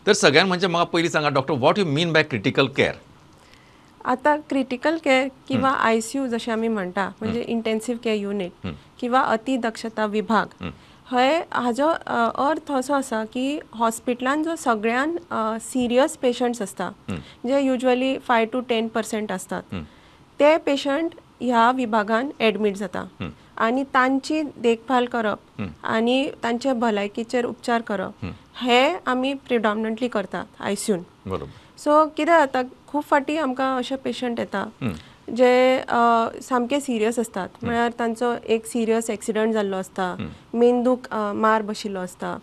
तर सगळ्यान म्हणजे म्हाका पयलीं सांगा doctor, what you mean by critical care? आतां क्रिटिकल केअर किंवा आयसीयू जशें आमी म्हणटा, म्हणजे इंटेन्सिव केअर युनीट किंवा अतिदक्षता विभाग, हे हाजो अर्थ असो आसा की हॉस्पिटलान जो सगळ्यान सिरियस पेशंट्स आसता, जे युज्वली 5 to 10% आसतात, ते पेशंट ह्या विभागान एडमीट जाता आनी तांची देखभाल करप आनी तांचे भलायकीचेर उपचार करप हे आमी प्रिडॉमिनंटली करतात आयसीयून. बरोबर. सो कितें जाता, खूब फावटी आमकां अशे पेशंट येता जे सामके सिरियस आसतात, म्हळ्यार तांचो एक सिरियस एक्सिडंट जाल्लो आसता, मेंदूक मार बशिल्लो आसता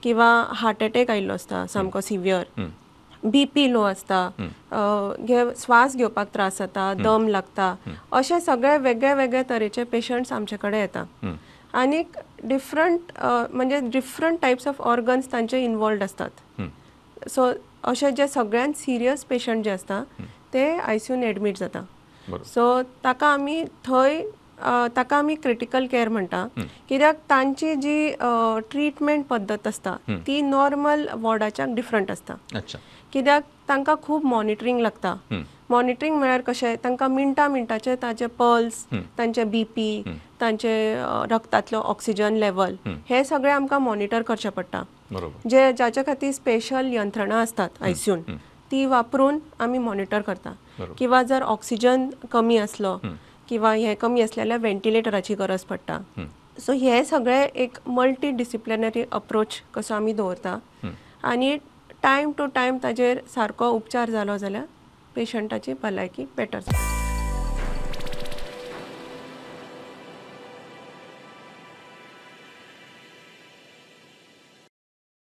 किंवा हार्ट एटॅक आयिल्लो आसता सामको सिवियर, बीपी लो आसता, श्वास घेवपाक त्रास जाता, दम लागता, अशे सगळे वेगळे वेगळे तरेचे पेशंट्स आमचे कडेन येता आनीक डिफरंट म्हणजे डिफरंट टायप्स ऑफ ऑर्गन्स तांचे इनवॉल्वड आसतात. सो अशे जे सगळ्यान सिरियस पेशंट जे आसता ते आयसीयून एडमीट जाता. सो ताका आमी थंय ताका आमी क्रिटिकल केअर म्हणटा, कित्याक तांची जी ट्रिटमेंट पद्दत आसता ती नॉर्मल वॉर्डाच्याक डिफरंट आसता. कित्याक तांकां खूब मॉनिटरींग लागता. मॉनिटरींग म्हळ्यार कशें, तांकां मिनटा मिनटाचे ताचे पल्स, तांचे बीपी, तांचे रक्तांतलो ऑक्सिजन लेवल हे सगळे आमकां मॉनिटर करचें पडटा. जे जाच्या खातीर स्पेशल यंत्रणा आसतात आयसीयून, ती वापरून आमी मॉनिटर करता. किंवा जर ऑक्सिजन कमी आसलो किंवा हे कमी आसलें जाल्यार व्हेंटिलेटराची गरज पडटा. सो हे सगळे एक मल्टी डिसिप्लिनरी अप्रोच कसो आमी दवरता आनी टायम टू टायम ताजेर सारको उपचार जालो जाल्यार पेशंटाची भलायकी बेटर जाता.